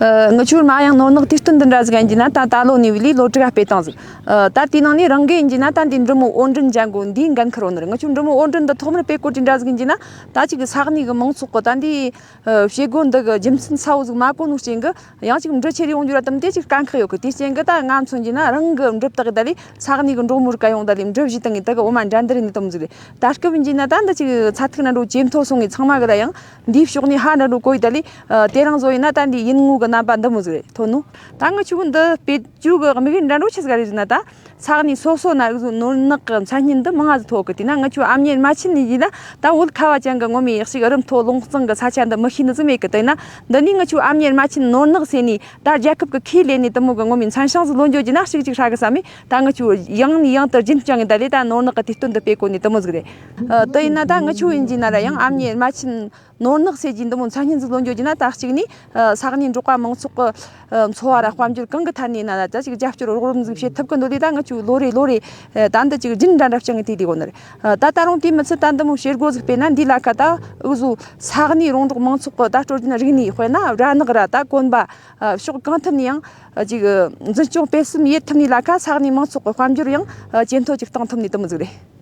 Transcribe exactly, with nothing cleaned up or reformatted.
ཨ། ངི་ཆོའི་མ་ཡང་ནོར་ནག་དུས་སྟོན་འདི་འདྲ་ཟིག་ཡིན་གྱི་ན། ད་ད་ལོ་ནས་བ་ལས་ལོ་དྲུག་ག་སྤེལ་བཏང་ཟིག་ཨ། ད་དེའི་ནང་ནས་རང་གི་ཡིན་གྱི་ན། ད་འདི་འབྲི་མོ་དབོར་འདྲེན་ཅན་གོ་འདིའི་འགན་འཁུར་བོ་ནི་རེད། ངི་ཆོའི་འབྲི་མོ་དབོར་འདྲེན་འདི་ཐོག་མར་སྤེལ་གོ་དུས་འདྲ་ཟིག་ཡིན་གྱི་ན། ད་ཅིག་ས་གནས་གི་མང་ཚོགས་གི་ད་འདི་ཨ། བྱེད་སྒོ་འདི་གི་རྒྱུ་མཚན་གསལ་བོ་ཟིག་མ་གོ་ནོ་རྐྱེན་གི། ཡང་ཅིག་འབྲི་ཆེ་རེ་ཡོང་རྒྱུ་ར་དམ་དེ་ཅིག་དཀའ་ཁག་ཡོད་གི། དེ་རྐྱེན་གི་ད་ང་མཚོན་གྱི་ན་རང་གི་འབྲི་བཏགས་ད་ལས་ས་གནས་གི་འབྲོག་མོ་རིགས་ཀ་ཡོང་ད་ལས་འབྲི་བཞི་བཏང་ངི་ད་གི་འོ་མ་འདྲ་འདི་རེད་ནི་དམ་ཟིག་རེད། ད་སྐབས་ཡིན་གྱི་ན་ད་འདི་ཅིག་ཚ་ཐིག་ན་འགྲོ་ཇེ་མཐོ་སོང་ངི་ཚང་མ་གི་ད་ཡང་འདིའི་ཕྱོགས་ནས་ཧ་ན་འགྲོ་གོ་ཡི་ད་ལས། ཨ། དེ་རང་བཟོ་ཡིན་ན་ད་འདི་ཡིན་ངོ་གི་རྣམ་པ་འདི་མོ་ཟིག་རེད་ཐོན་ནོ། ད་ངི་ཆོ་འདི་སྤེལ་རྒྱུ་གི་དམིགས་ཡུལ་འདྲ་འགྲོ་ཆི་ཟིག་རེད་ཟེར་ན། ད་ས་གནས་སོ་སོ་ན་འུ་ཟོ་ནོར་ནག་གི་མཚན་སྙན་འདི་མང་ང་ཟིག་ཐོགས་གི། དེ་ན་ངི་ཆོ་ཨ་མྱེས་རྨ་ཆེན་ནས་ཡིན་ན་ད་བོད་ཁ་བ་ཅན་གི་ངོ་མའི་ཞིག་རི་མཐོ་ལུང་གཙང་གི་ས་ཆ་འདི་མི་ཤེས་ནི་ཟིག་མེད་གི། དེ་ན་འདི་ནས་ངི་ཆོ་ཨ་མྱེས་རྨ་ཆེན་ནོར་ནག་ཟེར་ནས་ད་རྒྱལ་ཁབ་གི་ཁས་ལེན་ནས་དེ་མོ་གི་ངོ་མའི་མཚན་བྱང་ཟིག་ལོན་འགྱོ་རྒྱུ་ན་ཞིག་ཅིག་ཧྲ་གི་བསམ་མེད། ད་ངི་ཆོ་ཡང་ནས་ཡང་དུ་རྒྱུན་བསྐྱངས་ངི་ད་ལས་ད་ནོར་ནག་གི་དུས་སྟོན་འདི་སྤེལ་གོ་ནི་དེ་མོ་ཟིག་རེད། ཨ། དེ་ཡིན་ན་ད་ངི་ཆོ་ཡིན་གྱི་ན་ར་ཡང་ཨ་མྱེས་རྨ་ཆེན་ནོར་ནག་ཟེར་གྱི་འདི་མོ་མཚན་སྙན་ཟིག་ལོན་འགྱོ་རྒྱུ་ན། ད་གཅིག་ནས་ཨ། ས་གནས་འབྲོག་པ་མང་ཚོགས་ཀྱི་ཨ། འཚོ་བ་ར་དཔལ་འབྱོར་གང་གི་ཐད་ནས་ཡིན་ན་ད་ཅིག་རྒྱབ་སྐྱོར་རོགས་རམ་ཟིག་བྱེད་ཐུབ་གི་འདུག་ལས། ད་ངི་ཆོ་ལོ་རེ་ལོ་རེ་ཨ། ད་འདི་ཅིག་རྒྱུན་འདྲ་འདྲ་བསྐྱངས་ངི་དེ་དེ་གོ་ནི་རེད། ཨ། ད་ད་རུང་དེ་མི་ཚད་ད་འདི་མོ་བྱེད་སྒོ་ཟིག་སྤེལ་ན་འདི་ལ་ཁ་ད་འུ་ཟོ་ས་གནས་རོང་འབྲོག་མང་ཚོགས་ཀྱི་ད་སྲོལ་རྒྱུན་རིག་གནས། དཔེར་ན་སྦྲ་ནག་ར་ད་གོན་པ། ཨ། ཕྱོགས་གང་ཐད་ནས་ཡང་ཨ། ཅིག་ཨ། འཛིན་སྐྱོང་སྤེལ་གསུམ་ཡེད་ཐུབ་ནི་ལ་ཁ་ས་གནས་མང་ཚོགས་ཀྱི་དཔལ་འབྱོར་ཡང་ཨ། ཇེ་མཐོ་ཅིག་གཏོང་ཐུབ་ནི་དེ་མོ་ཟིག་རེད།